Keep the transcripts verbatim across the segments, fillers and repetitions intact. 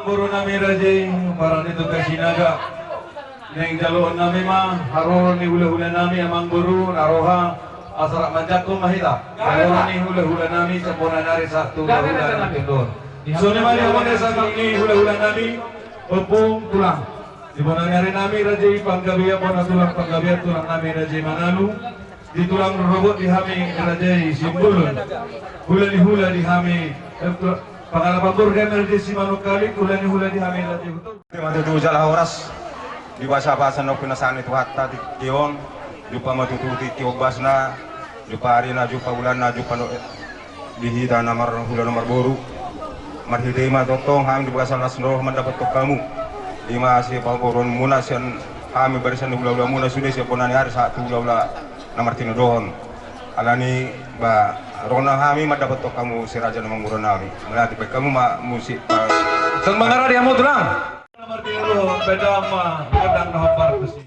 Boru nami raja i, Parani Tuka Sinaga. Naeng jaloon nami ma haroro ni hulahula nami, amang boru, na roha, asa rap manjangkon ma hita. Haroro ni hulahula nami, sian bona ni ari sahat tu hulahula na martinodohon. Songon i ma di hamu na sangap ni hulahula nami, ompung, tulang. Di bona ni ari nami raja i, panggabean bona tulang, panggabean tulang nami raja i Manalu. Di tulang rorobot di hami raja i Simbolon. Hula ni hula di hami, eh, tu-, pangalapan boru di hami raja i Simanungkalit, hula ni hula di hami raja i Hutong. Di ma tutu jala horas, di basa-basa na pinasahat ni Tuhanta di tingki on, jumpa ma tutu di tingki ombasna, jumpa arina, jumpa bulanna, jumpa no, eh, di hita na marhula na marboru. Marhite i ma tongtong hami di bagasan las ni roha mandapothon hamu. I ma sipaboruonmuna sian hami barisan ni hulahulamuna sude sian bona ni ari sahat tu hulahula na martinodohon. Alani ba, ro ma hami mandapothon hamu si raja na mangura nami. Mauliate, baen hamu ma musik, eh. Tong mangaradi hamu tulang. Na martinodohon, baen damang ma gondang na hombar tusi.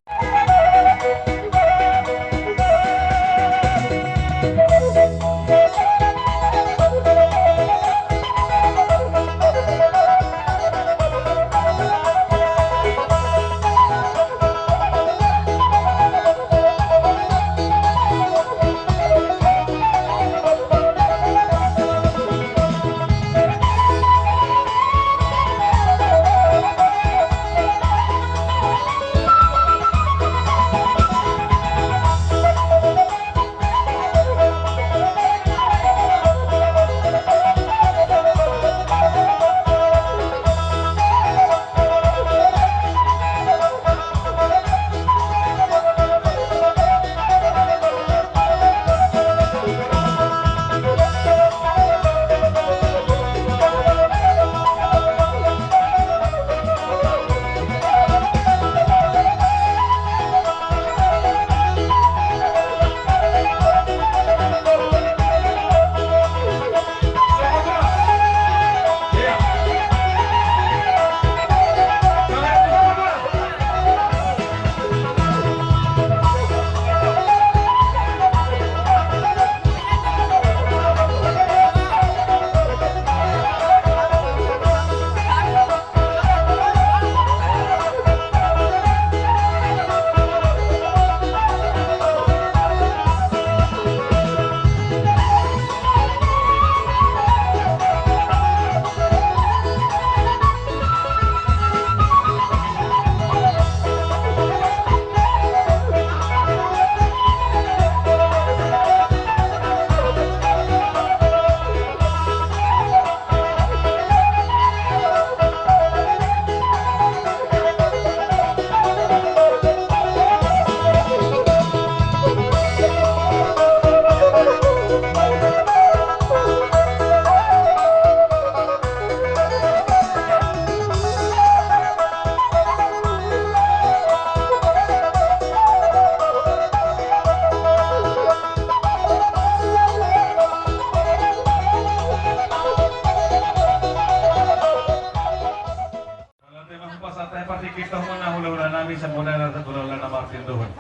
Mauliate ma, hupasahat hami partingkian tu hamuna hulahula nami, sian bona ni ari sahat tu hulahula na martinodohon.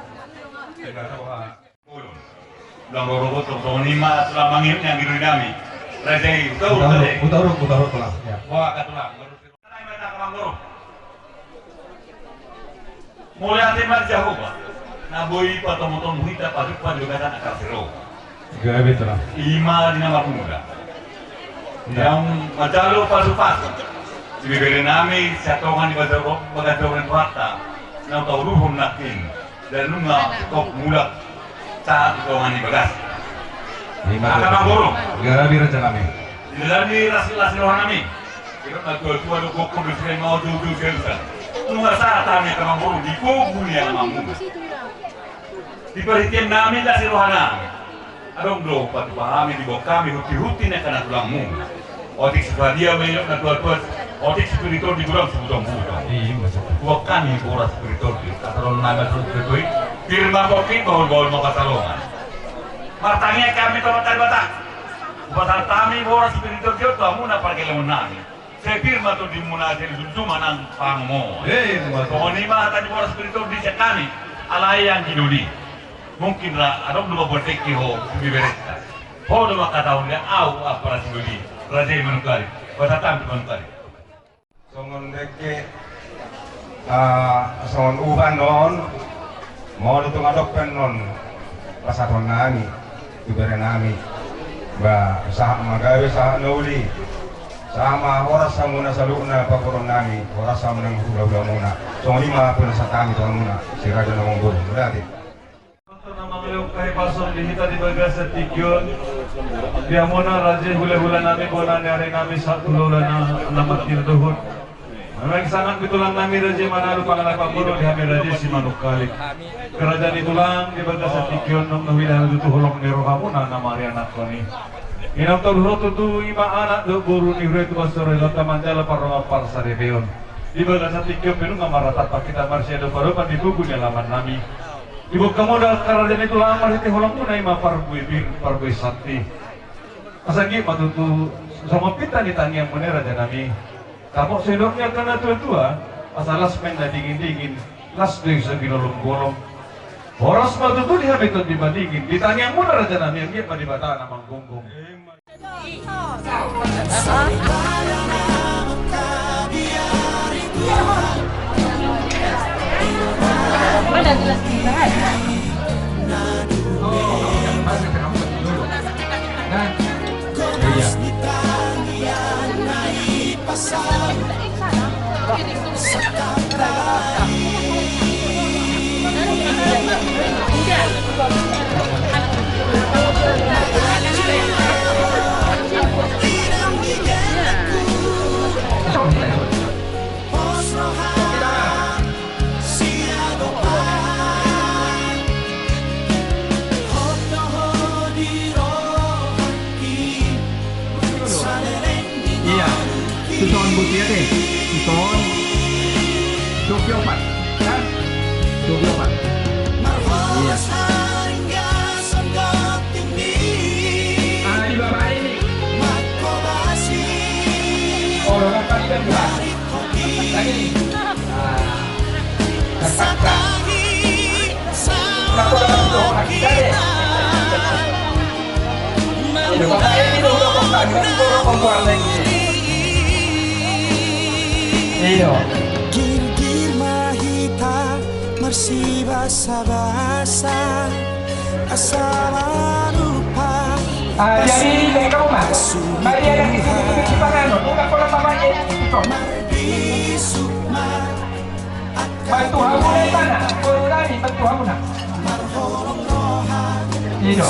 Tengah roha. Ulang rorobot, songon i ma tulang mangihut ni anggi doli nami. Raja i, huta uruk, huta uruk, huta uruk, tulang. Ya. Boha angka tulang. Mauliate ma di Jahowa, na boi patomutomu hita pajumpang di bagasan angka siro. Gabe, tulang. I ma di na marmula. Naung manjalo pasupasu di ibebere nami sian tonga ni bagas, bagas joro ni Tuhanta, naung tauduthon nangkin, dan nunga tingkos mulak sahat tu tonga ni bagas. Ima tutu. Angka amangboru. Gabe, raja nami. Di dalan ni las, las ni roha nami. Didok natuatua do, gokhon do siganup, maol do ujung siganup. Nunga sahat hami angka amangboru di gogo ni amangboru. Di parhitean nami las ni roha nami, adong do patupa hami, diboan hami hunti-hunti ni angka na tulangmu. Otik sipadia ma i, didok natuatua, otik sipir ni tondi, godang sibutongbuto. Ima tutu. Boan hami boras sipir ni tondi, asa dohonon nami, asa dohonon ni tondi, pir ma pongki, bahulbahul ma pansalongan. Martangiang hami tu Amanta Debata. Hupasahat hami boras sipir ni tondi on tu hamuna pargellengon nami. Sai pir ma tondimuna, sai dijunjung ma nang pangomoan. Ima tutu. Songon i ma hata ni boras sipir ni tondi sian hami, alai anggi doli. Mungkin ra adong do mamboan dengke ho tu ibeberenta. Ho do mangkatahon, dia au ampara sidoli, raja i Manungkalit. Pasahat hami tu Manungkalit. Songon dengke, ah, songon uban on, molo tung adong pe annon pasahaton nami tu bere nami, ba sahat ma gabe, sahat na uli, sahat ma horas hamuna saluhutna pamoruon nami, horas hamuna nang hulahula muna. Songon i ma pinasahat nami tu hamuna, si Raja Namanggohi. Mauliate. Manang na mangaleon hahipason di hita di bagasan tingki on, di hamuna raja i, hulahula nami, bona ni ari nami, sahat tu hulahula na, na martina dohot. Manang sangap ni tulang nami raja i Manalu, pangalapan boru di hami raja i Simanungkalit. Karaja ni tulang di bagasan tingki on, nunga huida hami tutu holong ni rohamuna na marianakhon i. Inang tolu ro tutu, i ma anak dohot boru ni huria tu basoro i, laho hita manjalo pardongansaripeon. Di bagasan tingki on pe nunga marnatampak hita marsiadopadopan di pogu ni alaman nami. Diboan hamu da karaja ni tulang marhite holongmuna, i ma parbue pir, parbue santi. Asa anggiat ma tutu songon pinta ni tangiangmuna i raja nami. Dapot sidok ni angka na tuatua, asa las ma i na dingindingin, las do i so ginolomgolom. Horas ma tutu di hami tondi madingin, di tangiangmuna raja nami, anggiat ma Debata na manggonggong. Iya. Tuson buat dia deh. Tuson. Dua puluh empat. Kan? Dua puluh empat. Iya. Ah, di bawah ini. Oh, bapak ini kan, Pak. Lagi. Ah. Girgir ma hita marsibasabasa, asa marupa. Ah, jadi dari rumah. Mari ada di sini, di sini, Pak Rano. Buka kolam apa ya? Itu. Marbisuk ma. Bantu hamuna i mana? Boru nami, bantu hamuna. I do.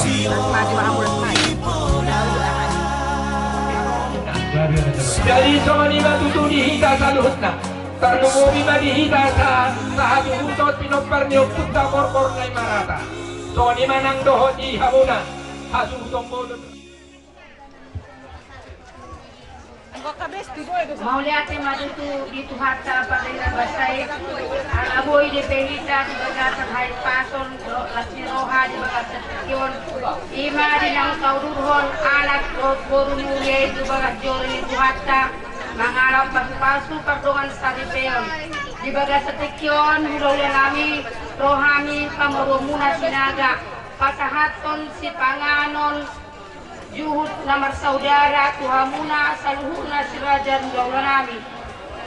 Jadi songon i ma tutu di hita saluhutna. Tarlumobi ma di hita sa, sahasuhuton pinompar ni ompunta Borborna i Marata. Songon i ma nang dohot di hamuna hasuhuton bolon. Mauliate ma tutu di Tuhanta pardenggan basa i, ala boi dope hita di bagasan hahipason dohot las ni roha di bagasan tingki on. I ma di naung taudurhon anak dohot boru ni huria i tu bagas joro ni Tuhanta, mangalap pasupasu pardongansaripeon. Di bagasan tingki on, hulahula nami, ro hami pamoruonmuna Sinaga pasahathon sipanganon juhut na marsaudara tu hamuna saluhutna si raja ni hulahula nami.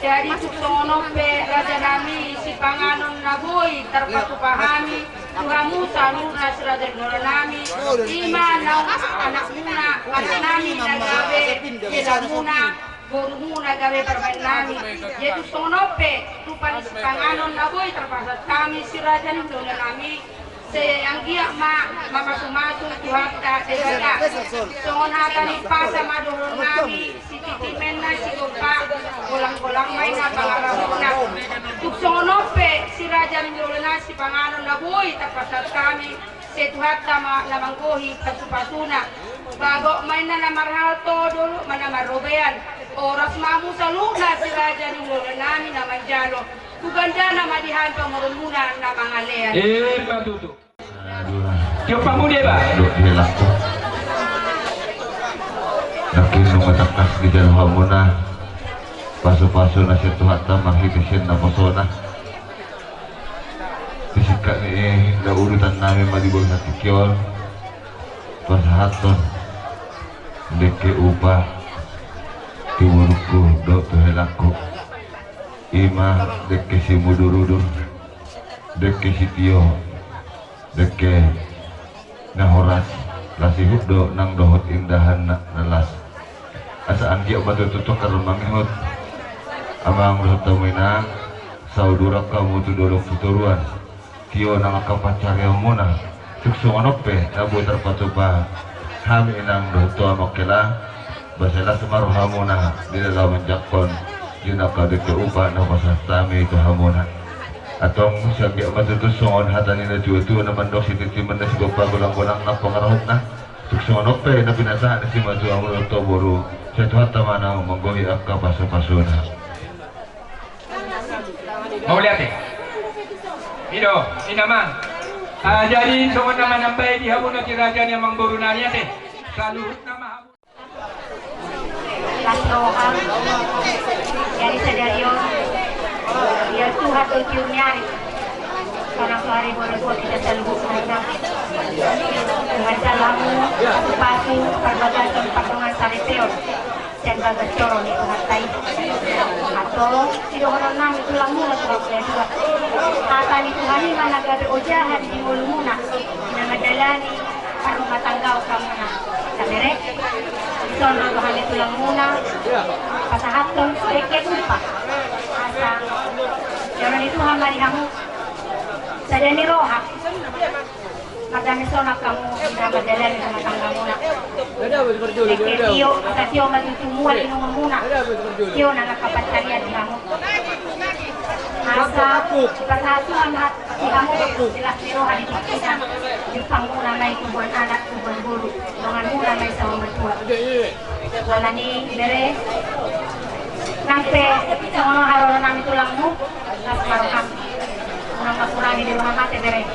Jadi tung songon on pe raja nami, sipanganon na boi tarpatupa hami tu hamu saluhutna si raja ni hulahula nami, i ma naung anakmuna, anak nami na gabe helamuna, borumuna gabe parumaen nami. Jadi tung songon on pe rupa ni sipanganon na boi tarpasahat hami si raja ni hulahula nami, sai anggiat ma mamasumasu Tuhanta Debata. Songon hata ni umpasa ma dohonon nami, sititi ma inna sigompa, golanggolang ma inna pangarahutna. Tung songon on pe si raja ni hulahula nami, sipanganon na boi tarpasahat hami, sai Tuhanta ma na manggohi pasupasuna. Bagot ma inna na marhalto, dolok ma na marrobean. Horas ma hamu saluhutna si raja ni hulahula nami na manjalo. Tu gandana ma di hami pamoruonmuna na mangalean. Emma tutu. Tiop hamu deba. Dohot di helangku. Nangkin nunga tangkas dijalo hamuna pasupasu na sian Tuhanta marhite sian naposona. Di singkat ni i, na urutan nami ma di bagasan tingki on pasahathon dengke upa tu borungku dohot tu helangku. Ima dengke simudur-udur, dengke sitio, dengke na horas, las ihut do nang dohot indahanna na las. Asa anggiat ma tutu tongkar mangihut. Amang dohot hamu inang, sauduran hamu tu dolok tu toruan. Tio nang angka pansarianmuna, tung songon on pe na boi tarpatupa hami inang dohot tu amang hela, asa las ma rohamuna di na laho manjangkon di na angka dengke upa na hupasahat hami tu hamuna. Antong sai anggiat ma tutu songon hata ni na tua-tua na mandok, sitintiman na sigompa, golang-golang na pangarahutna, tung songon on pe na pinasahat ni simatua muna tu boru, sai Tuhanta ma na manggohi angka pasu-pasuna. Mauliate. I do, i nama. Ah, jadi songon na manambai di hamuna di raja ni amangboru nari, ate. Saluhutna ma hamu. Las roha. Jadi sadari on, biar Tuhan do tiur ni ari. Karena tu ari boleh buat kita saluhutna. Manjalo hamu pasu-pasu, parbagason pardongansaripeon. Sian bagas joro ni Tuhanta i. Antong sidohonon nami tulangmuna tu hamuna dua. Hata ni Tuhan i ma na gabe ojahan di ngolumuna, na mandalani parrumatanggaon hamuna. Tabere, dison ro do hami tulangmuna pasahathon dengke upa. Asa joro ni Tuhan ma di hamu. Sada ni roha. Mardame sonang hamu, na mandalani rumah tanggamuna. Dengke tio, asa tio ma tutu mual inumuna. Tio nang angka pansarian di hamu. Asa pasahat Tuhan ma di hamu, di las ni roha, di tingkina. Jumpangmuna ma i tubuan anak, tubuan boru. Donganmuna ma i saur matua. Alani bere, nang pe songon on haroro nami tulangmu, las ma roham. Unang ma kurangi di roham ate bere.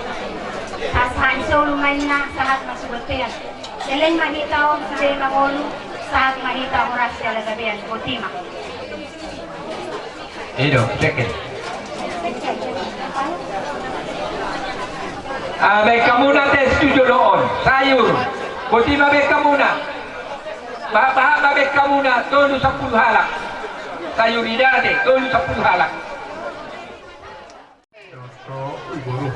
Sahat-sahat ni solu ma inna, sahat ma sude bontean. Leleng ma hita on sude mangolu, sahat ma hita horas jala gabean. Boti ma. I do, seke. Ah, baen hamuna ate situju do on. Sayur. Boti ma baen hamuna. Bahat-bahat ma baen hamuna, tolu sampulu halak. Sayur i da ate, tolu sampulu halak. Dohot i boru.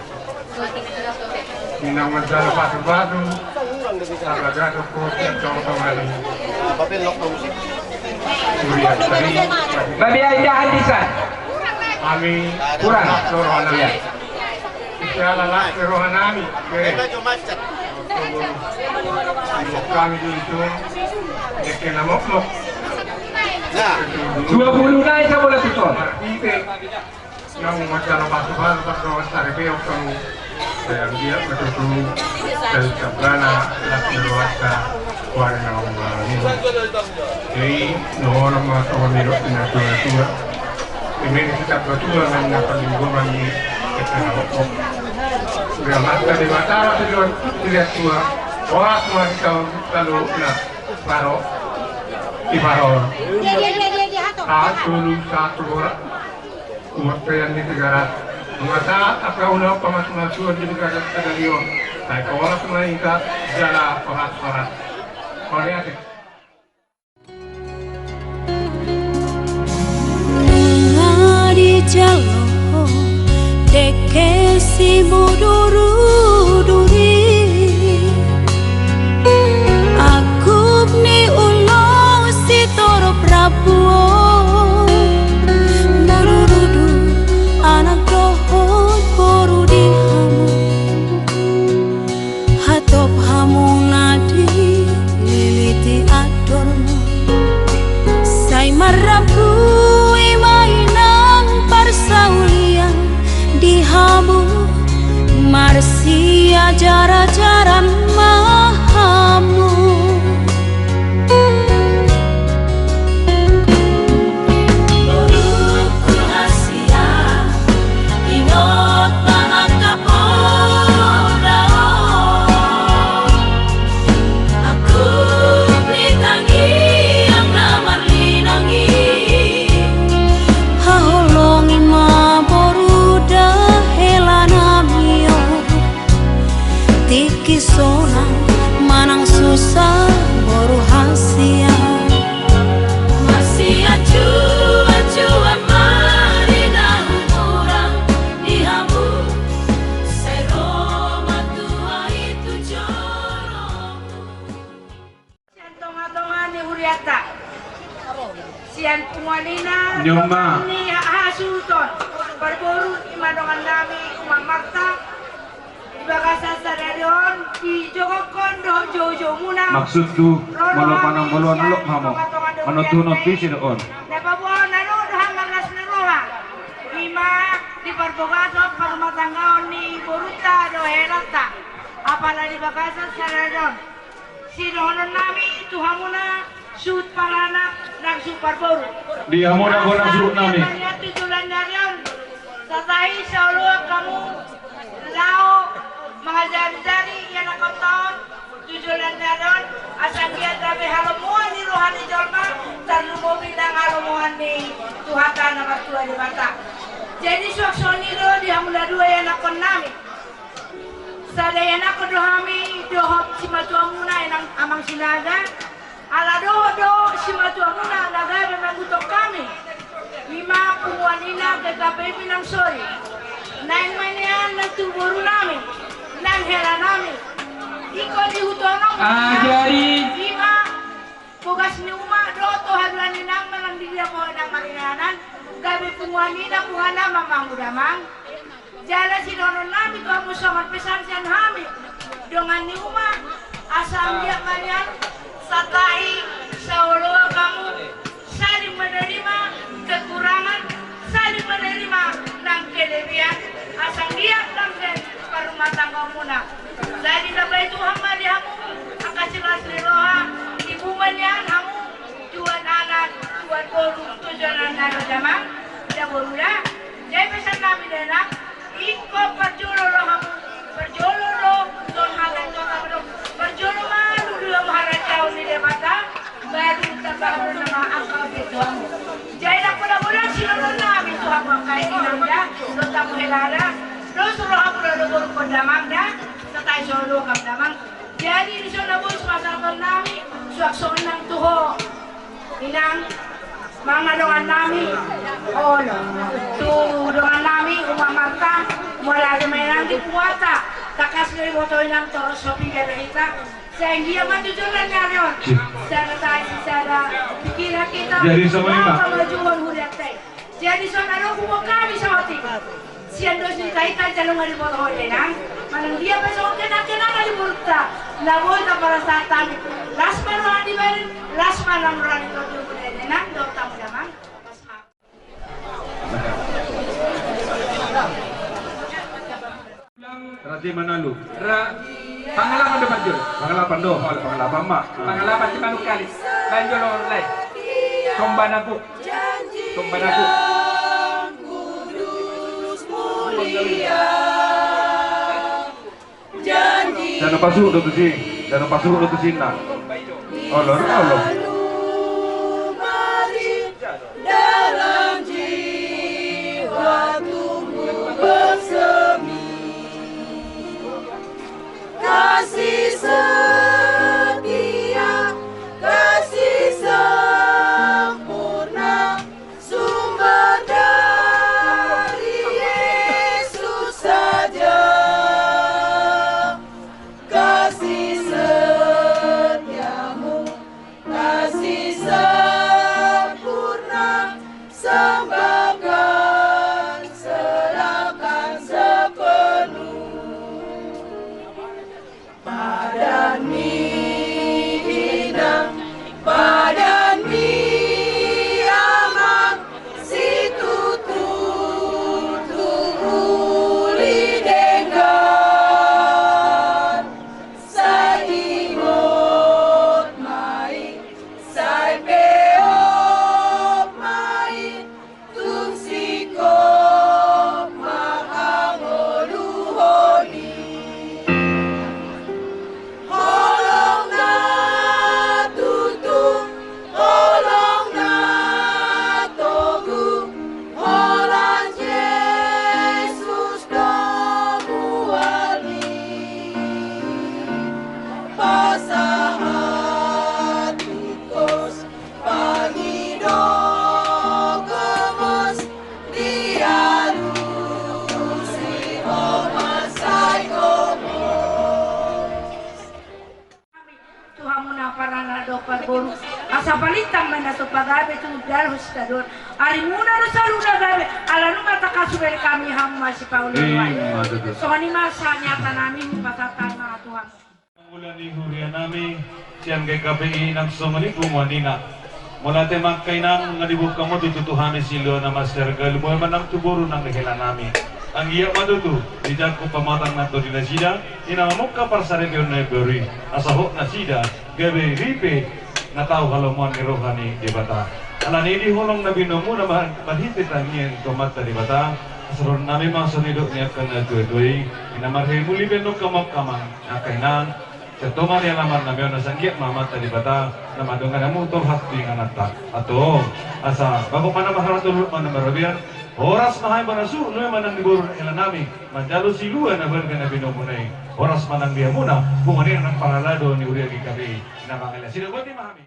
Inang manjalo pasu-pasu, sagadang dohot sian tonga-tonga ni huria sari. Babiai dahan disan. Hami kurang. Las roha nami. Ia. Siala las roha nami. Oke. Hami dulu tu. Dengke na mokmok. Dua puluh nai sabola tutor. Martite. Naung manjalo pasu-pasu, pardongansaripeon hamu. Sai anggiat ma tutu, sai sablana las ni rohanta, huari na umbalan i. Jadi, dohonon ma songon nidok ni na tua-tua. Eme ni sitamba tua nang na parlinggoman ni, ketenabokbok. Amanta Debata ma tujuan tu dia tua. Horas ma hita on saluhutna. Paro. Di paro. Satu, satu, horas. Umat pean di Tigaras. Masa angka ulaon pamasu-masuon di Tigaras sadari on. Sai horas ma hita jala horas-horas. Mauliate. Nga dijalo dengke simudur-udur i. Angkup ni ulaon sitorop rambu on, na rudur anak dohot boru di hamu. Hatop hamu na dililiti Sian punguan ina, ni hasuhuton parboru, ima dongan nami Uma Marta, di bagasan sadari on, di jongjongkon dohot joujoumuna. Maksudhu, molo panamboloan olop hamu, manontuhon visi do on. Na paboa on, na ro do hami marlas ni roha. Ima di parbagason parumatanggaon ni borunta dohot heranta. Apala di bagasan sadari on. Sidohonon nami tu hamuna suhut paranak nang suhut parboru. Di hamuna bona suhut nami. Asa anggiat ma nian tu joloan ni ari on, satahi saoloan hamu laho mangajarijari ianakhonta on tu joloan ni ari on, asa anggiat gabe halomoan ni roha ni jolma, tarlumobi nang halomoan ni Tuhanta na martua Debata. Jadi suang songon i do di hamu na dua ianakhon nami. Sada ianakhon do hami dohot simatuamuna, Inang Amang Sinaga. Ala dohot do simatuamuna na gabe mangguthon hami. Ima punguan ina, gagabe i nang sori. Naeng ma nian nang tu boru nami, nang hela nami. Ingkon diihuthon hamu. Ah, jadi. Ima bogas ni uma dohot haduan ni inang manang di dia pe ho inang maringanan. Gabe punguan ina punguan ama ma hamu damang. Jala sidohonon nami tu hamu songon pesan sian hami dongan ni uma, asa anggiat ma nian satahi saoloan hamu, saling menerima kekurangan, saling menerima nang kelebihan, asa anggiat langgeng parumatanggaonmuna. Jadi tapaihut Tuhan ma di hamu angka silas ni roha, tibu ma nian hamu tuan anak, tuan boru, tu joloan ni ari on damang, da boru da. Jadi pesan nami da inang, ingkon parjolo do hamu, parjolo do, songon hata ni Toba do, parjolo ma dulu hamu harajaon ni Debata, baru tambahon nama angka otik tu hamu. Jadi nang poda-poda sidohonon nami tu hamu angka inang da, dohot hamu hela da, dos rohamuna do boru damang da, satahi saoloan hamu damang. Jadi dison na boi pasahaton nami, suang songon i nang tu ho inang, manang dongan nami, olo, tu dongan nami Uma Marta, mauliate ma inang di punguanta, tangkas do diboto inang torop so piga do hita, sai anggiat ma tu joloan ni ari on, sada tahi sada pikiran hita. Jadi songon i ma. Laho pamajuhon hurianta i. Jadi songon na ro huboan hami saotik. Sian dos ni hita-hita jala nunga diboto ho da inang. Manang dia pe songon kenakenan na di borunta na boi taparasahat hami. Las ma roha ni badan, las ma nang roha ni tondi muna da inang, dohot hamu damang. Raja Manalu. Ra-, pangalapan do parjolo. Pangalapan do, pangalapan ma. Pangalapan si manuk kalis. Lanjut lo, lai. Somba nangku. Somba nangku. Jangan pasuhut do tusi. Jangan pasuhut do tusi na. Olo, olo. Dalam jiwa tumbuh bersemi. Kasih setia, kasih sempurna, sumber dari Yesus saja. Kasih setiamu, kasih sempurna, sembahkan, serahkan sepenuh. Padan ni inang, padan ni amang, situtu tu uli denggan. Sai ingot ma i, sai peop ma i, tung singkop ma hangoluhon i. Holong na tutu, holong na togu, holan Jesus do mual i. Pasahat tingkos, pangido gomos, dialusi ho ma sai gomos. Tu hamuna paranak dohot parboru, Asa balintang ma na so pagabe tu dalan sitadoan. Arimuna do saluhutna gabe, ala nunga tangkas hubege hami hamu masipaolo. Ima tutu. Songon i ma sahatsahat nami, hupasahat hami ma tu hamu. Mangula ni huria nami sian G K P I nang songon i punguan ina. Mauliate ma angka inang, nunga dibuka ma tutu tu hami silua na mansai galu, mauliate ma nang tu boru nang hela nami. Anggiat ma tutu dijangkon pamatang nang tu nasida, ina mamungka parsaripeon na imbaru i, asa hot nasida gabe ripe na tau halomoan ni roha ni Debata. Alani i di holong na binoanmuna ma-, marhite tangiang tu Amanta Debata, asa dohonon nami ma songon nidok ni angka na tuatua i, ina marhite muli be nunga mangkaman angka inang, sian tonga ni alaman nami on, asa anggiat ma Amanta Debata na mandongani hamu torhat tu ingananta. Antong, asa bagot ma na marhata, dolok ma na marrobean, horas ma hami, bona suhut nuaeng ma nang di boru hela nami manjalo silua na balga na binoanmuna i. Horas ma nang di hamuna punguan ina nang parhalado ni huria G K P I. Na mangalean, sidok boti ma hami.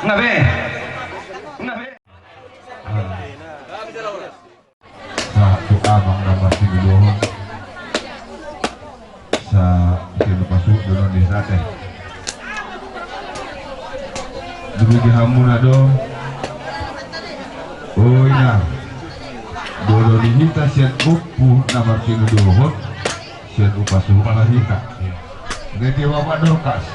Nga be. Nga be. Sahat tu amang na marsinuda on. Sa, sian upa suhut do on di sate. Dulu di hamuna do. O ina. Boru ni hita sian ompu na marsinuda on. Sian upa suhut ma hita. Jadi bapak Dorkas.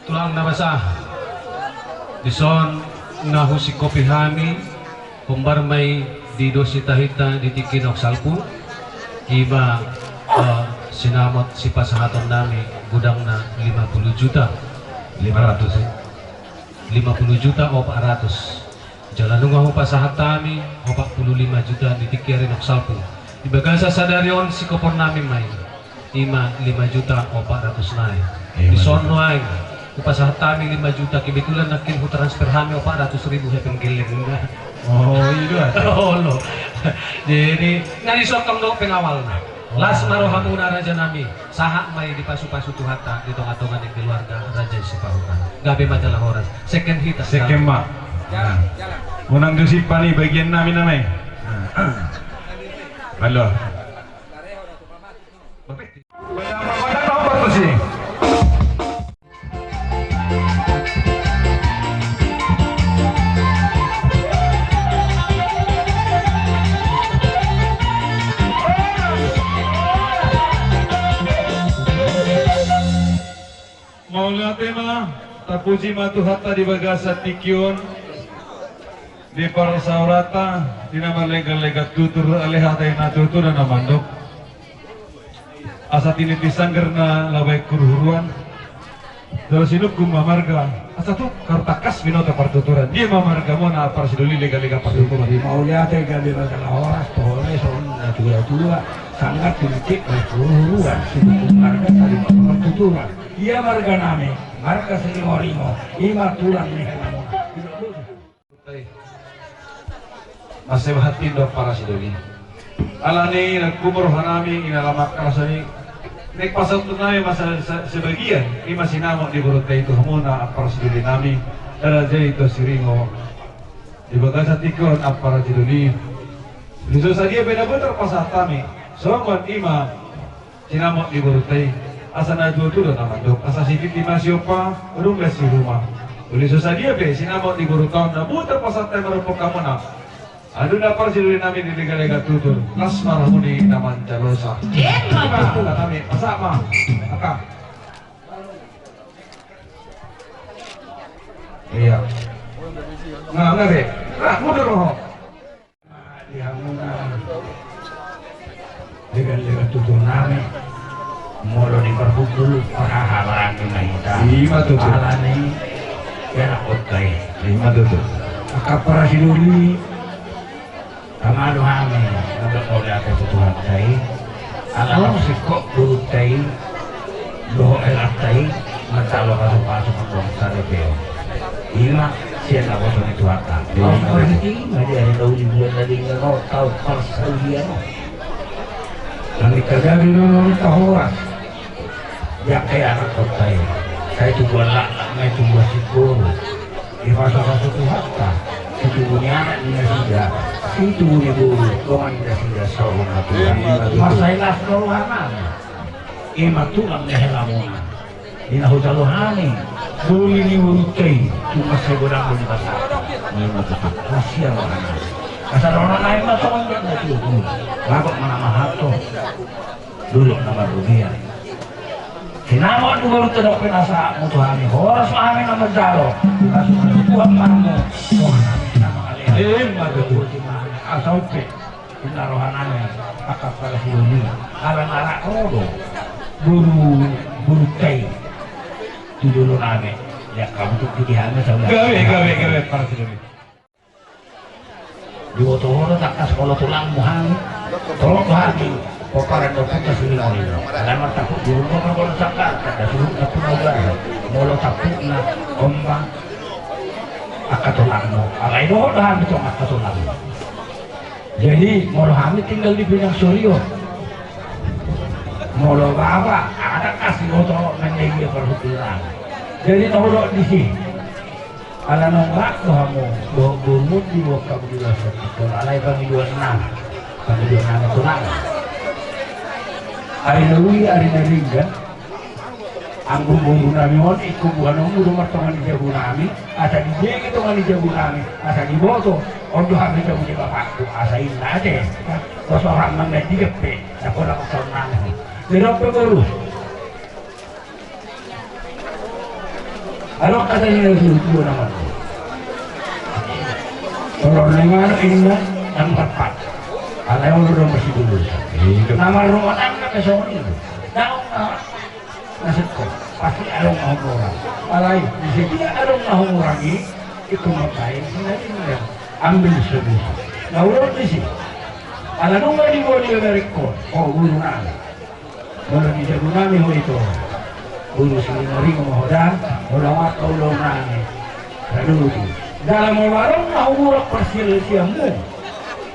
Tulang na basa, dison na husingkopi hami, hombar ma i di dos ni tahinta di tingki na salpu, ima, eh, sinamot sipasahaton nami godangna lima puluh juta lima ratus, eh. Lima puluh juta opat ratus. Jala nunga hupasahat hami opat puluh lima juta di tingki ari na salpu. Di bagasan sadari on singkopon nami ma i. Ima lima juta opat ratus nai. Ima. Dison nuaeng hupasahat hami lima juta, kebetulan nangkin hutransfer hami opat ratus ribu hepeng gelleng. Oh, i do ate. Olo. Jadi, na dison tong do pengawalna. Oh. Las ma rohamuna raja nami, sahat ma i dipasupasu Tuhanta di tongatonga ni keluarga raja i Sipahutar. Gabe ma jala horas. Seken hita. Seken ma. Jalan, jalan. Unang disimpan i bagian nami nama i. Halo. Mauliate ma, tapuji ma Tuhanta di bagasan tingki on. Di parsaoranta, di na marleganlegan tutur, alai hata i na tutu do na mandok. Asa tiniti sanggar na laho baen huruhuruan. Jala sinungkun ma marga, asa tung haru tangkas binoto partuturan. Dia ma margamuna parsidoli leganlegan partuturan. Mauliate, gabe ma jala horas, tohonai songon na tuatua. Sanggar tiniti baen huruhuruan, sinungkun marga tarima partuturan. Dia marga nami, marga Siringoringo, ima tulang ni helamuna. Mansai bahat tindo parsidoli. Alani na gumur roha nami, ina lamak rasani. Naeng pasahat tu nami masa se-, sebagian, ima sinamot ni borunta i tu hamuna parsidoli nami, raja i tu Siringo. Di bagasan tingki on parsidoli. Di so sadia pe na boi tarpasahat hami. Songon ima sinamot ni borunta i, asa na tutu do na mandok, asa sititi ma siompa, dung ma siruma. Uli so sadia pe sinamot ni borunta on na boi tarpasahat hami marhite hamuna. Andorang parsidoli nami di leganlegan tutur, las ma rohamuna na manjalosa. Ima tutu. Nami, pasahat ma. Angka. Ia. Nga, nga be. Lah, mundur ho. Di hamuna leganlegan tutur nami, molo di parhundul parhahabaran ni ma hita. Ima tutu. Alani, ia na otai. Ima tutu. Angka parsidoli, tama do hami, na mauliate tu Tuhanta i. Ala singkop borunta i. Dohot helanta i, manjalo pasupasu mandok sada pe on. Ima, sian naposo ni Tuhanta. Ima. Ima dia, hita uli bulan na denggan on, taon parsaulian on. Nami tagabi nami tahoras. Jangke anak kota i. Sai tubuan laklak, sai tubuan singkoru. Dipasupasu Tuhanta, situbu ni anak ni nasida, situbu ni boru, dongan ni nasida, saur matua. Ima tutu. Mansai las do roha nami. Ima tulang ni helamuna. Di na hujalo hami, doli ni borunta i, tu mansai godang do di basa. Ima tutu. Las ia roha nami. Asa dohonon nami ma songon dia na tutu. Lagot ma na mahanto. Dolok na marrugian. Sinamot ni borunta dohot pinasahatmu tu hami, horas ma hami na manjalo. Langsung na tubuan marmu. Wah, nami na mangalean. Ima tutu. Asa umpe. Ina roha nami. Angka parsidoli. Ala na rap ro do. Boru, borunta i. Tu jolo nami. Ia, hamu tu di hami saudara. Gabe, gabe, gabe, parsidoli. Diboto ho do tangkas molo tulangmu hami. Tolong do hami pomparan ni ompunta Siringoringo. Alai martampuk di rumah molo sangkar, tanda suhut na punau gabe. Molo tampukna ombang angka tulangmu. Alai dohot do hami tong angka tulangmu. Jadi molo hami tinggal di Pinang Sorio. Molo bapa, anak asi oto nang dia parhundul nami. Jadi na hudok disi. Ala naung rap do hamu, dohot borumu diboan hamu di bagasan tingki on, alai pangidoan nami, pangidoan nami tu nami. Ari na uli, ari na denggan, anggo boru nami on, ingkon boanonmu do martonga ni jabu nami, asa dibege tonga ni jabu nami, asa diboto, on do hami jabu ni bapakku, asa inna ate, asa roham mangan di gepe, na pola pasaon nami. Jadi on pe boru. Adong hata ni natuatua na mandok, olor ni manuk inna ndang marpat. Alai olor do masibulus. Na marrumah tangga pe songon i do. Ndang na na singkop, pasti adong na humurang. Alai di setiap adong na humurang i, ingkon mambahen sinaringan, ambil solusi. Na ulos disi. Ala nunga diboan ibebere ingkon, o boru nami. Molo di jabu nami ho ito, boru Siringoringo ma ho da, molo angka ulaon nami. Raduti. Jala molo adong na humurang parsialsialmu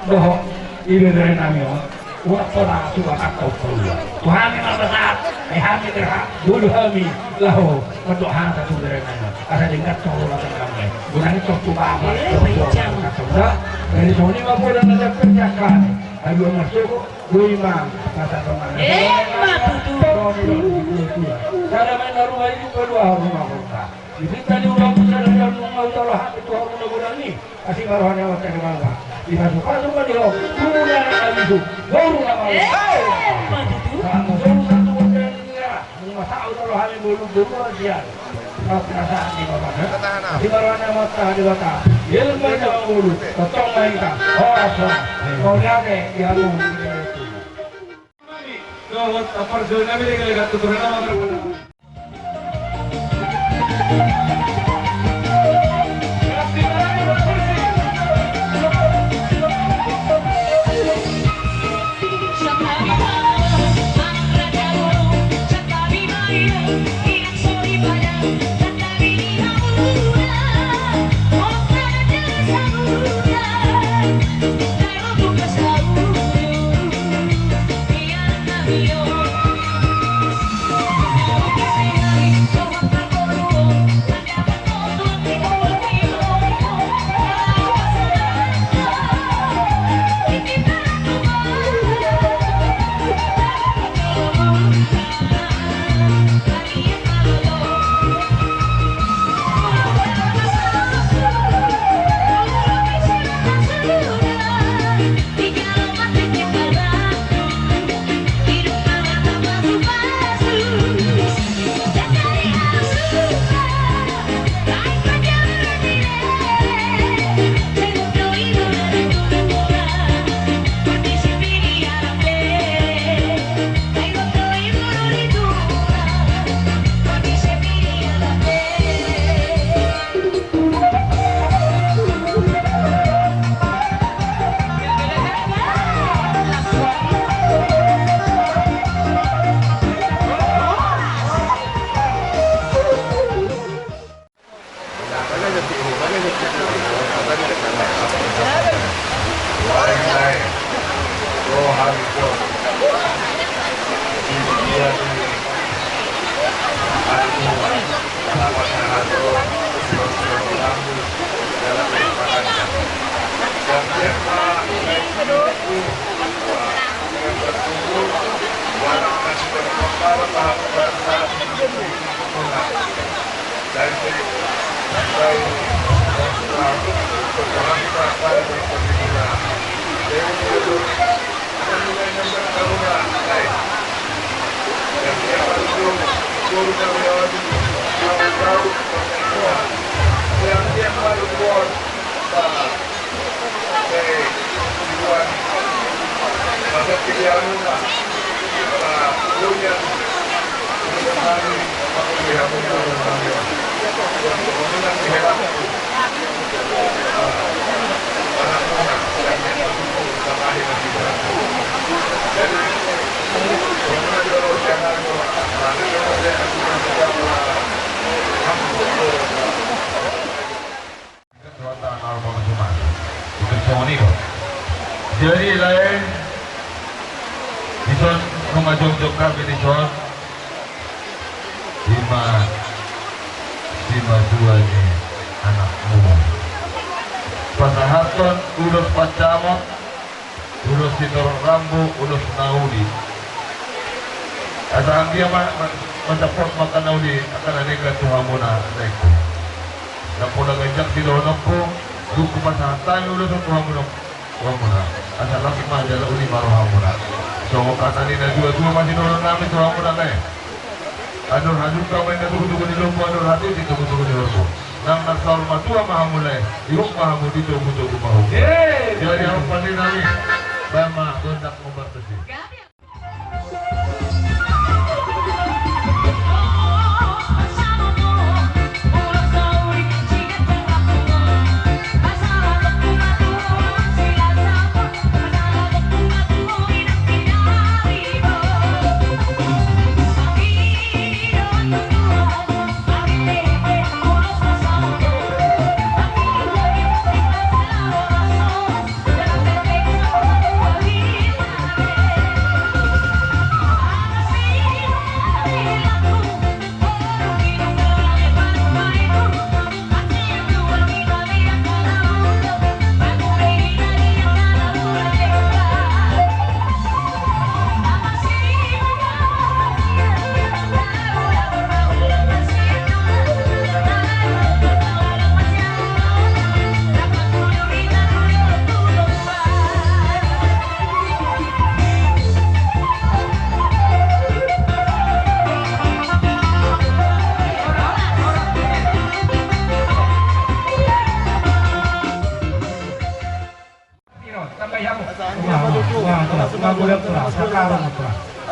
dohot ibebere nami on, uap pola tuan angka umpalua. Tu hami ma pasahat, ai hami berhak, bolu hami laho mandok hata tu bere nami on. Asa denggan tolu latang nami. Gunani tong tu baba, eh, tong tu baba, tong da. Jadi songon i ma pola na jampe jangka. Ai dua marsogo, dua imang, kata teman. Eh, ma tutu. Songon i do. Cara main na rumah i, dua rumah kota. Di hita ni ulaon sada jam nunga utalo hami tu hamu na godang i. Asi ma roha ni Amanta Debata. Dipasupasu ma di ho. Guru na anak na bisu. Guru na anak. Eh, ma tutu. Sama guru satu modern ni ra. Nunga saut ro hami bolu bolu aja. Kau perasaan ni bapak. Asi ma roha ni Amanta Debata. Ilmu ma i jama guru. Totong ma i ka. Horas ma. Kau lihat deh. Di hamu. Dohot parjolo nami denggan tu guru nama. Jadi lae, dison nunga jongjong hami dison. Ima simatua ni anakmu. Pasahathon ulos pansamot, ulos sitorop rambu, ulos na uli. Asa anggiat ma, ma, mandapothon angka na uli, angka na denggan tu hamuna, na ingkon. Ndang pola ganjang sidohononku, dung hupasahat hami ulos on tu hamuna. Rohamuna, asa las ma jala uli ma rohamuna. Songon hata ni natuatua ma sidohonon nami tu hamuna lae. Andor hajut ma inna tugu-tugu ni lombu, andor hati di tugu-tugu ni horbo. Nang na saur matua ma hamu lae, ihut ma hamu di tugu-tugu pahompu. Jadi hamu pande nami, baen ma gondang ngombar tusi.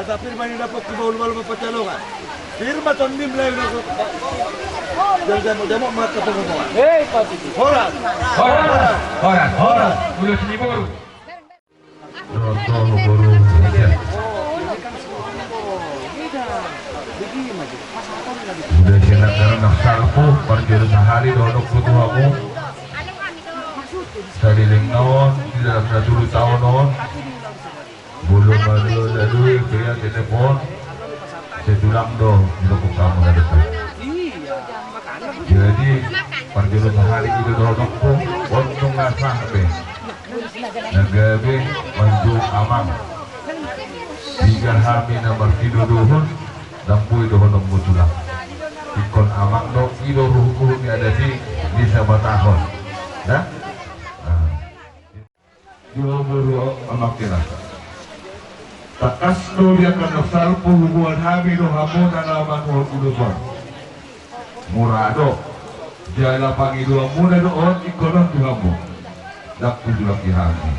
Asa pir ma ni dapot tu bahul balu ma pancalongan. Pir ma tondim lae na. Jam-jam jam mata pengomongan. Hei, Pak Titi. Horas. Horas. Horas. Horas. Ulos ni boru. Dohot boru. Udah sinak karena salpu, parjolo sahali dohononku tu hamu. Saleleng on, di dalam na tolu taon on, molo madua-dua pe ia telepon, sai tulang do didok hamu na depan. Jadi, parjolo sahali i do dohononku, on nunga sah be. Na gabe manjou amang. Piga hami na martinodohon, ndang boi dohononmu tulang. Ingkon amang do, i do ruhut-ruhut ni adat i, di Sabatahon. Da? Ah. Di umur amang kena. Tangkas do di angka na salpu hubungan hami dohot hamu na laho manuhor ulos on. Mura do. Jala pangidoanmuna do on ingkon on tu hamu. Ndang tu tulang i hami.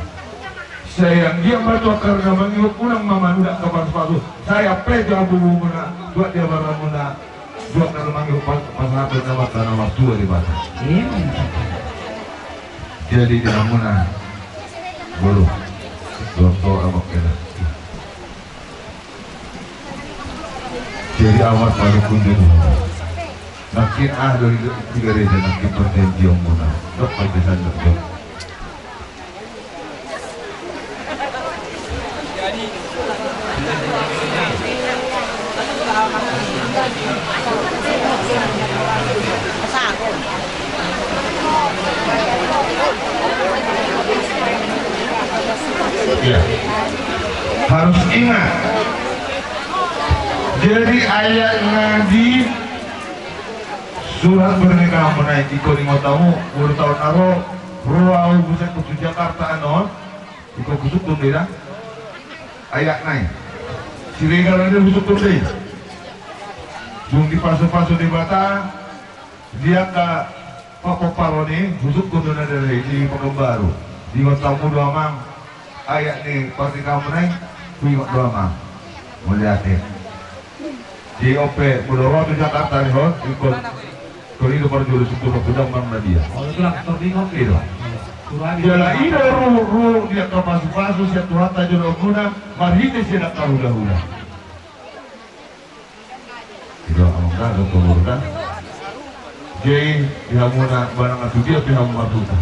Sai anggiat ma tu angka na mangihut unang ma manunda angka pasu-pasu. Sai ampe jo hamu muna. Buat dia baramuna. Dua kali manggil pas, pasahaton na mata na martua Debata. Iya. Jadi di hamuna. Boru. Dohot amang kena. Jadi amat pada kunjung. Nangkin ah dari tiga desa nangkin perjanjianmuna. Dok pada sandok dok. Ya. Harus ingat. Jadi ayat na di surat pernikahanmuna i, ingkon ingot hamu, molo taon na ro, ro au buset tu Jakarta anon, ingkon husungkun do i da. Ayat na i. Siregar na i husungkun do i. Dung dipasu-pasu Debata, di angka papomparon i, husungkun do na dare i, di Pekanbaru. Diingot hamu do amang, ayat ni pernikahanmuna i, huingot do amang. Mauliate. Di on pe, molo ro tu Jakarta ni hon, ingkon, ingkon i do parjolo sungkun, godang manang na dia. Oh, itu lah, terdingot. I do. Jala i do ruhut-ruhut di angka pasu-pasu sian Tuhanta jolo muna, marhite sian angka hula-hula. I do amang da, dohot boru da. Jadi, di hamuna, manang tu dia pe hamu marhuta.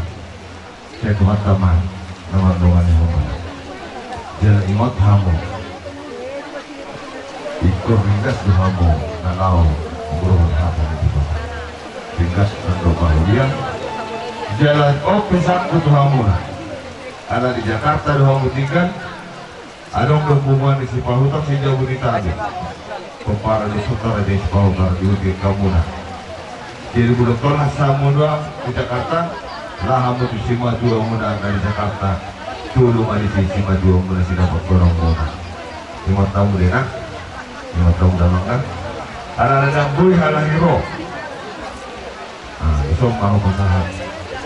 Sai Tuhanta ma na mandongani hamu. Jala ingot hamu. Ingkon ringgas do hamu na laho manggohi hamu di Tuhan. Ringgas do hamu dia. Jala on pe sangkut tu hamuna. Ala di Jakarta do hamu tinggal. Adong do punguan ni Sipahutar, Sijabunitabe. Pomparan ni Sutar di Sipahutar di uti hamuna. Jadi molo tolhas hamu doang di Jakarta, laho hamu tu simatuamuna na di Jakarta. Tolu ma disi simatuamuna, sidapothononmuna. Ingot hamu da na. Ingot hamu da amang na. Ala na dang boi halani ro. Ah, ison ma hupasahat.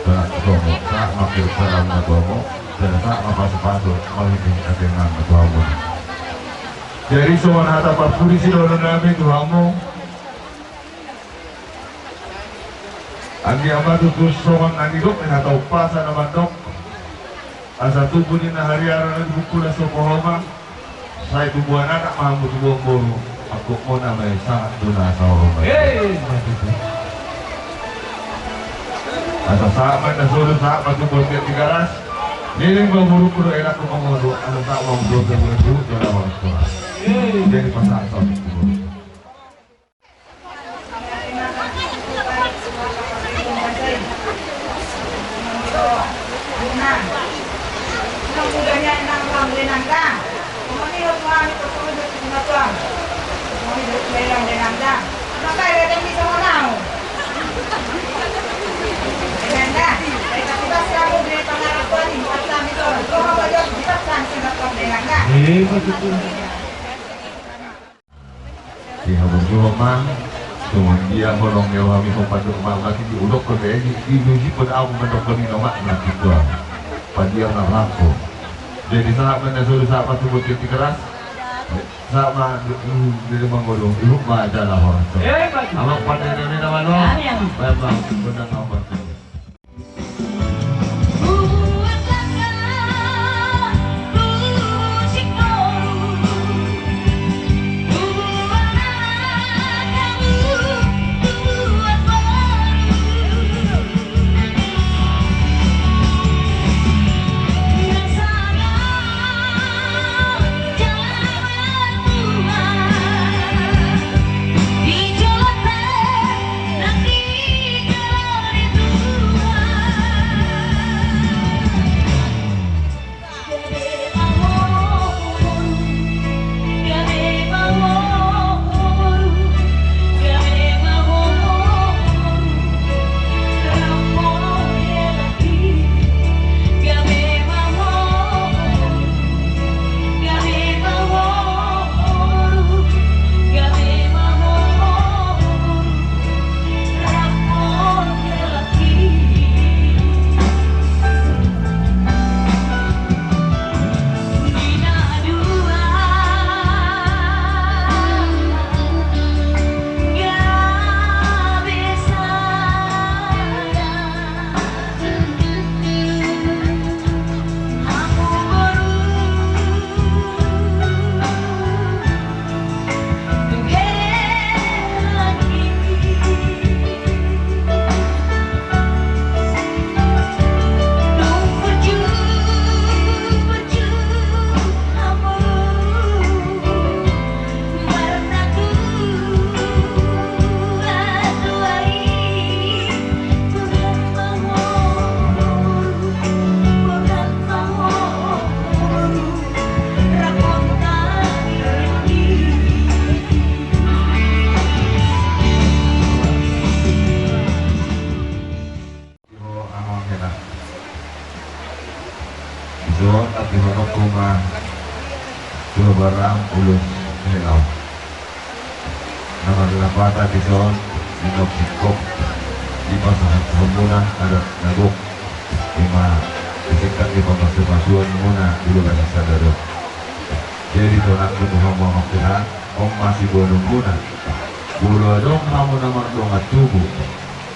Sahat ma, sahat ma pir salam na tu hamu. Sahat ma pasupasu marhite angka inang na tu hamu. Jadi songon hata parpudi sidohonon nami tu hamu. Anggiat ma tutu songon na nidok ni hata umpasa na mandok. Asa tubu ninna hariara na di bungkulan so pohoma. Sai tubuan anak ma hamu tubuan boru. Angkup muna ma i sahat tu na saur matua. Asa sahat ma inna solu sahat ma tubuan Tigaras. Leleng ma borungku dohot inangku mangolu. Asa sahat ma hamu tubuan boru. Jadi pasahat sahat tu boru. Di hamu juo ma, songon dia holong ni rohami hombar do ma mati di ulok ko di, di luji pun au mandok ko ni nama mati ko. Padia na rako. Jadi sahat ma inna solu sahat ma tubuan Tigaras. Sahat ma di, di mangolu, ihut ma jala horas. Amang pandai ni nama lo. Memang benar amang. Di ho amang hela. Di son, tapi ho nongku ma. Dua barang ulos hela. Na marlapatan di son, di nong singkop. Di pasahat hamuna adat na gok. Ima di singkat di pamasupasuan muna di lugas sadadok. Jadi songon i tu hamu amang hela. On ma siboanonmuna. Molo adong hamu na mardongan tubu.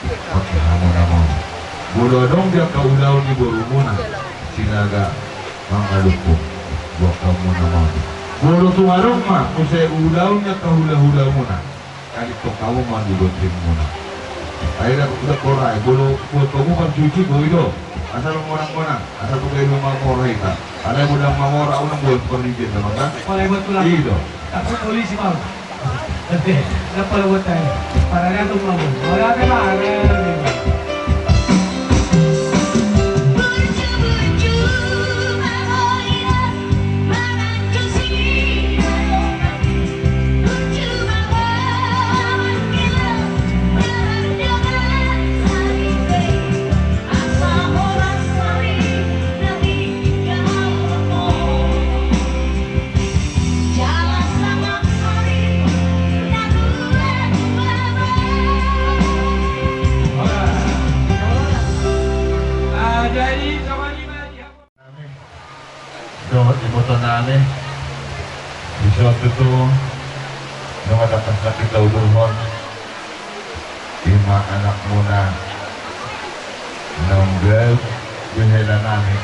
Pake hamu na molo. Molo adong di angka ulaon ni borumuna, Sinaga mangalumhon buat hamu na molo. Molo tung adong ma muse ulaon ni angka hulahulamuna, alithon hamu ma di bonteanmuna. Ai dang, dang pola i, molo buat hamu parjuji boi do. Asal monang-monang, asal tu gabe mamora hita. Alai molo dang mamora, unang buat parjujian do maka. Pala buat tulang. I do. Takut polisi mau. Songon i ma tutu, nunga tangkas nangkin taulurhon, i ma anakmuna naung gabe behelanami,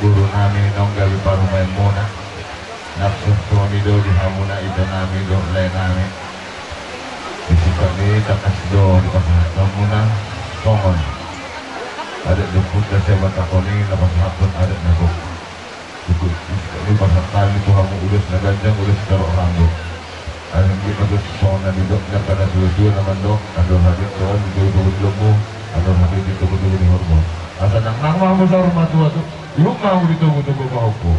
borunami naung gabe parumaenmuna. Nang songon i do di hamuna itonami dohot laenami. Di sipata ni tangkas do dipasahat hamuna songon adat ni ompunta sian Batak on i na pasahathon adat na gok. Tutu, di sipata ni pasahat hami tu hamu ulos na ganjang, ulos sitorop rambu. Alai anggiat ma tutu songon na nidok ni angka na tuatua na mandok, andor hami di togu-togu ni lomo, andor hami di togu-togu ni horbo. Asa nang, nang ma hamu saur matua tu, ihut ma hamu di togu-togu pahompu.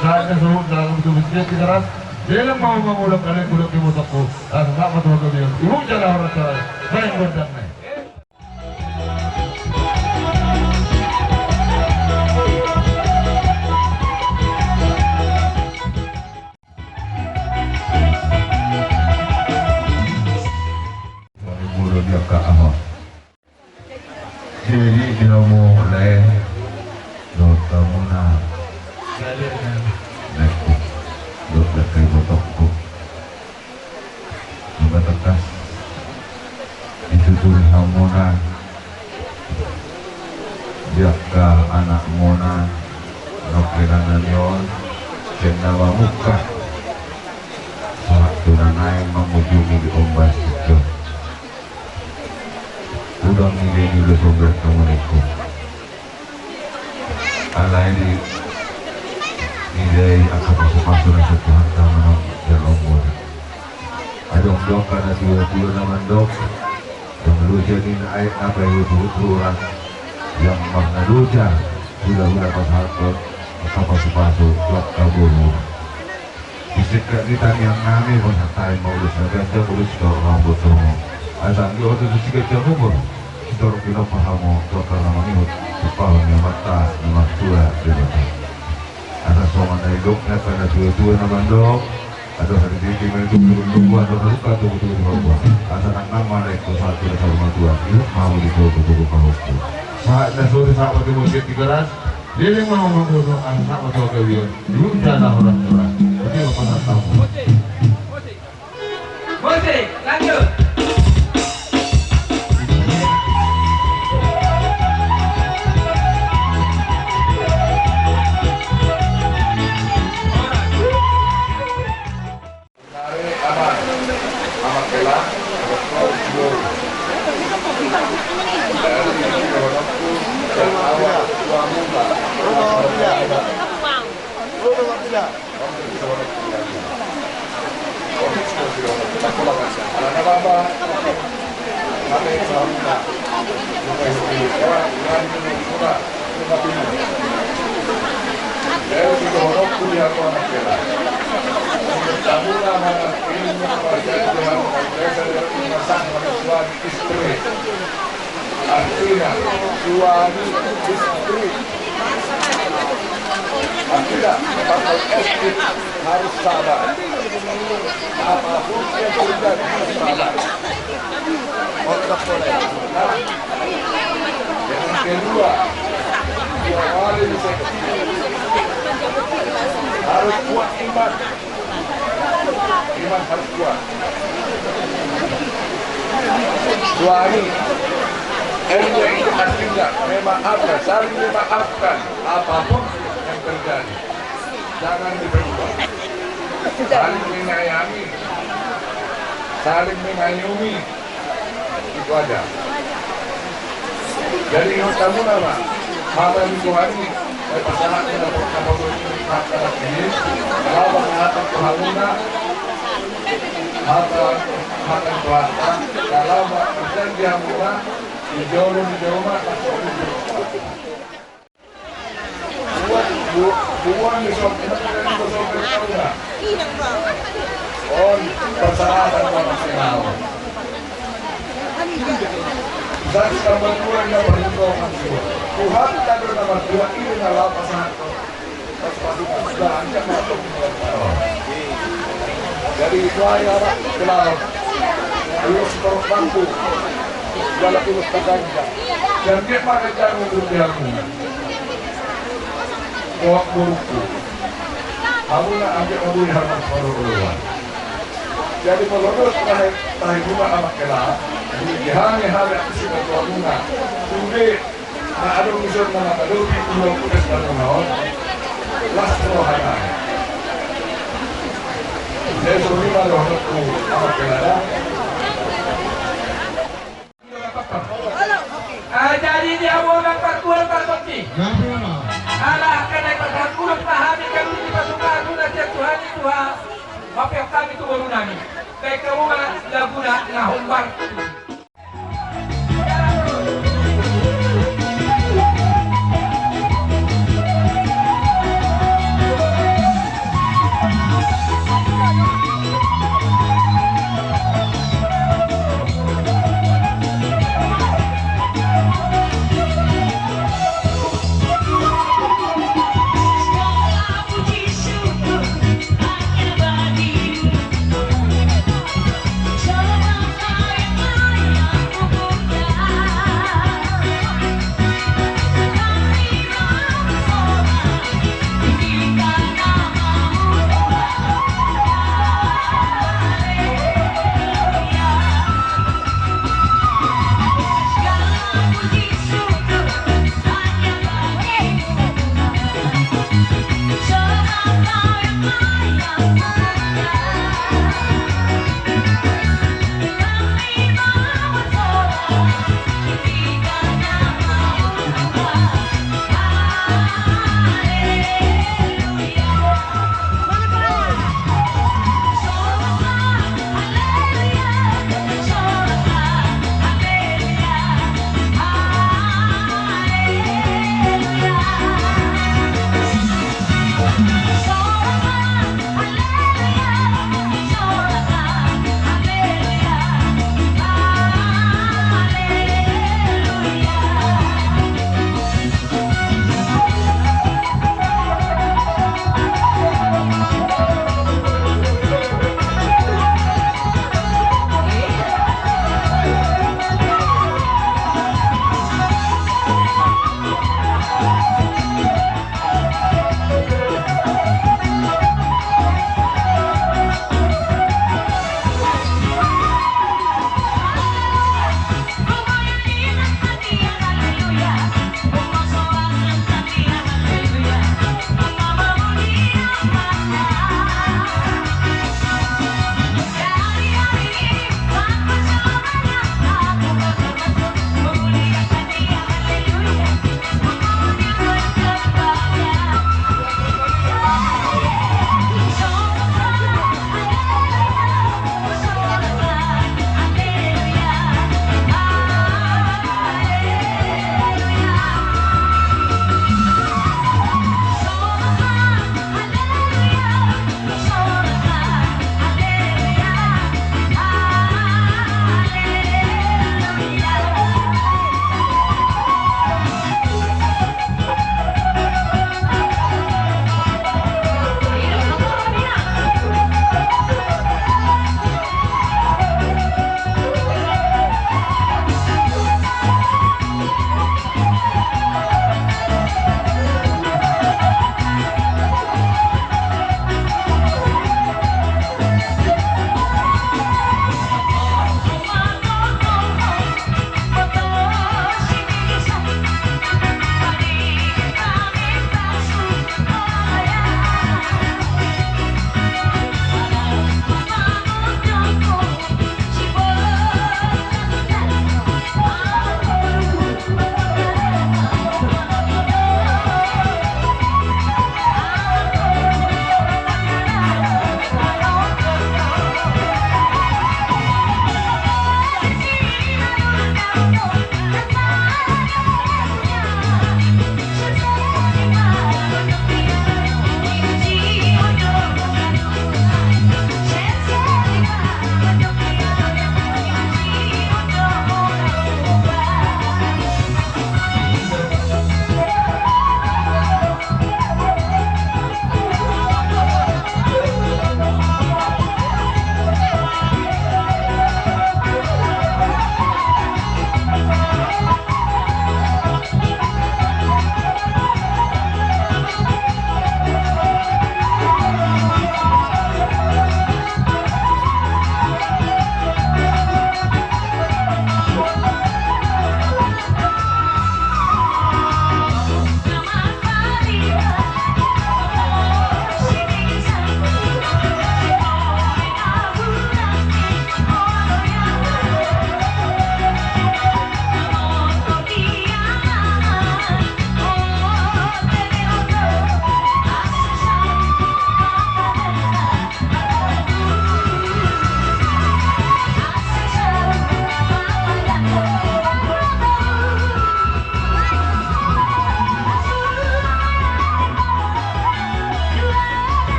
Sahat na suhut, sahat na suhut, sahat na suhut, leleng ma hamu mangula, leleng ma hamu mangula, asa sahat ma tu hagabeon, ihut jala horas-horas, baen gondang na i. Molo di angka aha. Jadi di hamu lae dohot hamuna laengku dohot angka ibotongku, nunga tangkas dituturi hamuna di angka anakmuna na nongkin na nion sian na mamungka sahat tu na naeng mangujungi di ombas i. Godang nilai ni ulos on, godang hamuna ningku. Alai di nilai angka pasupasu na sian Tuhanta ma na jalo muna. Adong do angka na tuatua na mandok, jala loja ni na aek na paihutihut roha, jala marna loja hulahula pasahathon angka pasupasu tu angka boru. Di singkat ni tangiang nami, pasahat hami ma ulos na ganjang, ulos sitorop rambu tu hamu. Asa anggiat ma tutu siganjang umur, sitorop pinompar hamu tu angka na mangihut tumpahon ni Amanta na martua Debata. Asa songon na nidok ni angka na tuatua na mandok, andor hami di tingki, andor hami di tingki, andor hami di togu-togu ni horbo. Asa nang, nang ma laengku sahat tu na saur matua, ihut ma hamu di togu-togu pahompu. Sahat na suhut, sahat ma tu hamu di Tigaras. Leleng ma hamu mangula, asa sahat ma tu hagabeon, ihut jala horas-horas. Berarti apa kata kamu? Musik, lanjut. Nari aman, aman kela, aman kela, aman kela. Dari di dalam pun, dan awal, suamuka. Artinya, suami istri. Artinya, kalau S P harus sabar. Apapun yang terjadi, harus sabar. Yang kedua, dua kali bisa. Harus kuat iman. Iman harus kuat. Suami, M Y itu artinya memaafkan, saling memaafkan apapun yang terjadi. Jangan diperbuat. Saling menyayangi, saling mengayomi. Itu aja. Jadi ingot hamuna ma, hata ni Tuhan i, eh, pasahat ni na pokok na pokok ni hata ni, kalau pasahat Tuhan na, hata, hata ni Tuhan, kalau berjanji hamuna, di jolo, di jolo ma, pasti. Buat, bu-, buat di sopi, di sopi tahu nggak? On, persyaratan sama si Nawa. Jadi tambah dua yang perhitungan dua. Tuhan tak ada nama dua ini, nggak apa-apa. Pas pasukan sudah hanya masuk. Jadi itu aja, Pak. Kenal. Ayo, setor mampu. Segala tulus terganjang. Dan dia pakai jarum untuk jamu. Bawa burukku. Hamuna angka na boi hamu parorot. Jadi molo dos tahe, tahe guna anak kela, di hami hami aksi na tuamuna. Sude na adong ison na matadopi ulo putes na nunga on. Las rohana. Saya suruh lima roh tu anak kela. Ah, jadi di hamu na partuan partondi. Ala angka na i pasahat ulos ma hami gabe di pasu-pasu na sian Tuhan i Tuhan. Mapeak hami tu boru nami. Baik kamu ma laguna na hombar.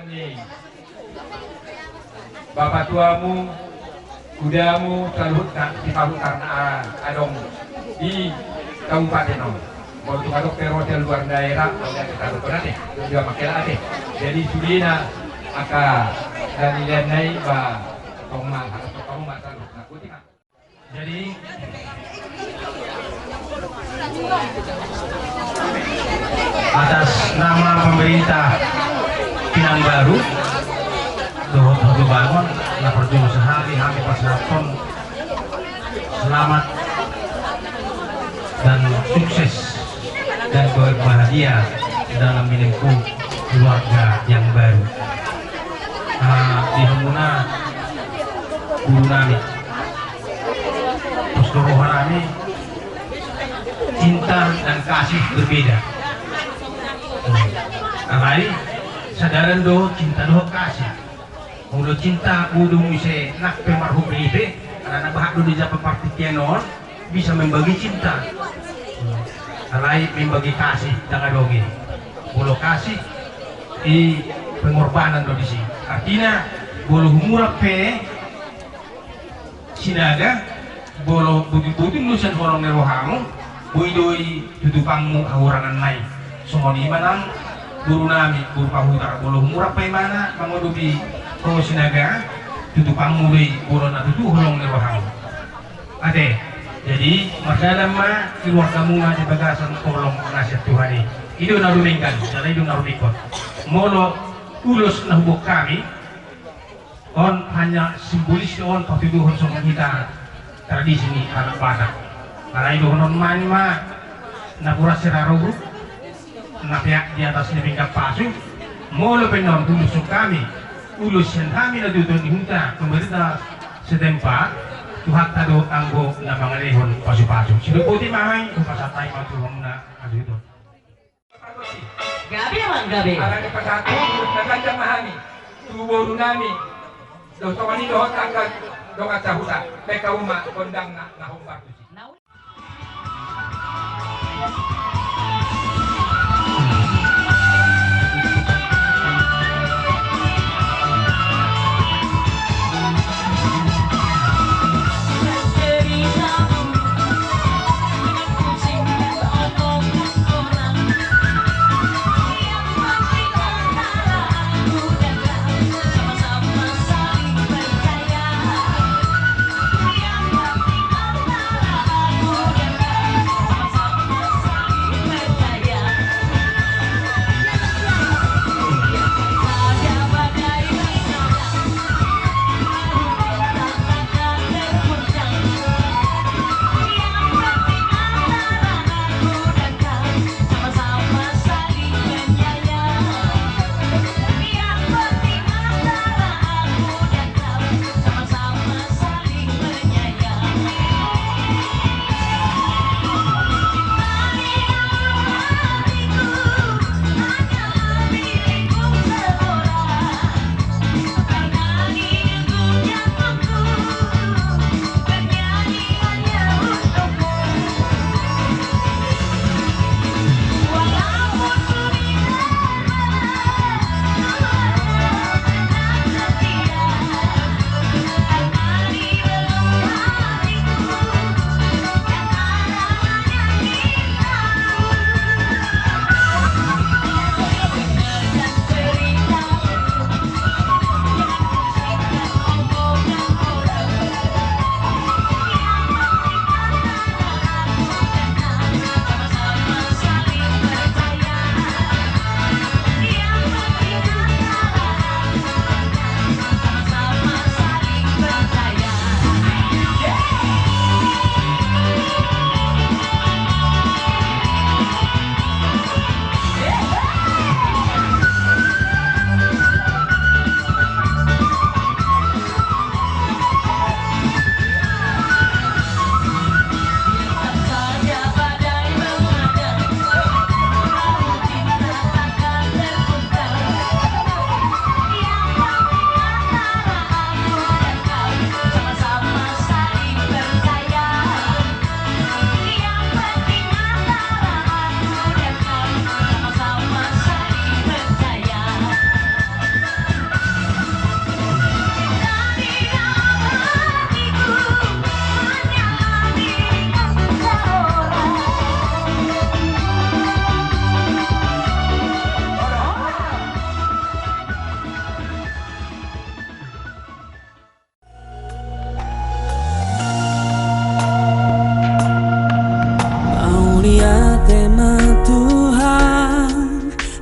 Ni bapatuamu, udamu, saluhutna sipahutar na adong di kabupaten on. Molo tung adong pe ro sian luar daerah, molo na kita rupana te, tujuan mangkela ate. Jadi sudena angka na nilaian nai ba tong ma, harus tong ma saluhutna. Jadi atas nama pemerintah Pinang Baru dohot Hatubangon, na parjolo sahali hami pasahathon selamat dan sukses dan berbahagia dalam menempuh keluarga yang baru. Ah, di hamuna guru nami. Pos do roha nami, cinta dan kasih berbeda. Hmm. Alai sadalan do cinta dohot kasih. Molo cinta, bodo muse nang pe marhobei pe, alana bahat do di jabu partingkian on, bisa membagi cinta. Hmm. Alai membagi kasih, dang adong i. Molo kasih, i pengorbanan do disi. Artina, molo humurang pe Sinaga, molo butul-butul do sian holong ni rohamu, boi do i tutupanmu hahurangan nai. Songon i ma nang boru nami, boru Pahutar, molo humurang pe imana mangadopi ho Sinaga, tutupanmu do i, molo na tutu holong ni rohamu. Ate, jadi mardalan ma keluargamuna di bagasan holong na sian Tuhan i. I do na dumenggan, jala i do na rumingkot. Molo ulos na huboan hami, on hanya simbolis on, patuduhon songon hita tradisi ni halak Batak. Alai dohonon nami ma, napuran sirara uruk, na peak di atas ni pinggan pasu. Molo pe na on ulos sian hami, ulos sian hami na tutuhon ni huta, pemerintah setempat, Tuhanta do anggo na mangalehon pasu-pasu. Sidok boti ma hami, hupasahat hami ma tu hamuna, asa ito. Gabe ma, gabe. Alani pasahat, na ganjang ma hami tu boru nami. Dohot songon i dohot angka dongan sahuta. Baen hamu ma gondangna na hombar tusi.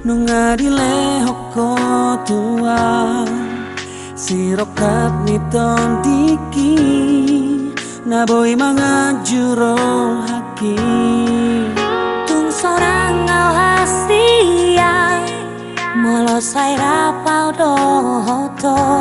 Nunga dilehon Ho Tuhan sirongkap ni tondingki na boi manganju rohangki. Tung sonang au hasea molo sai rap au dohot Ho.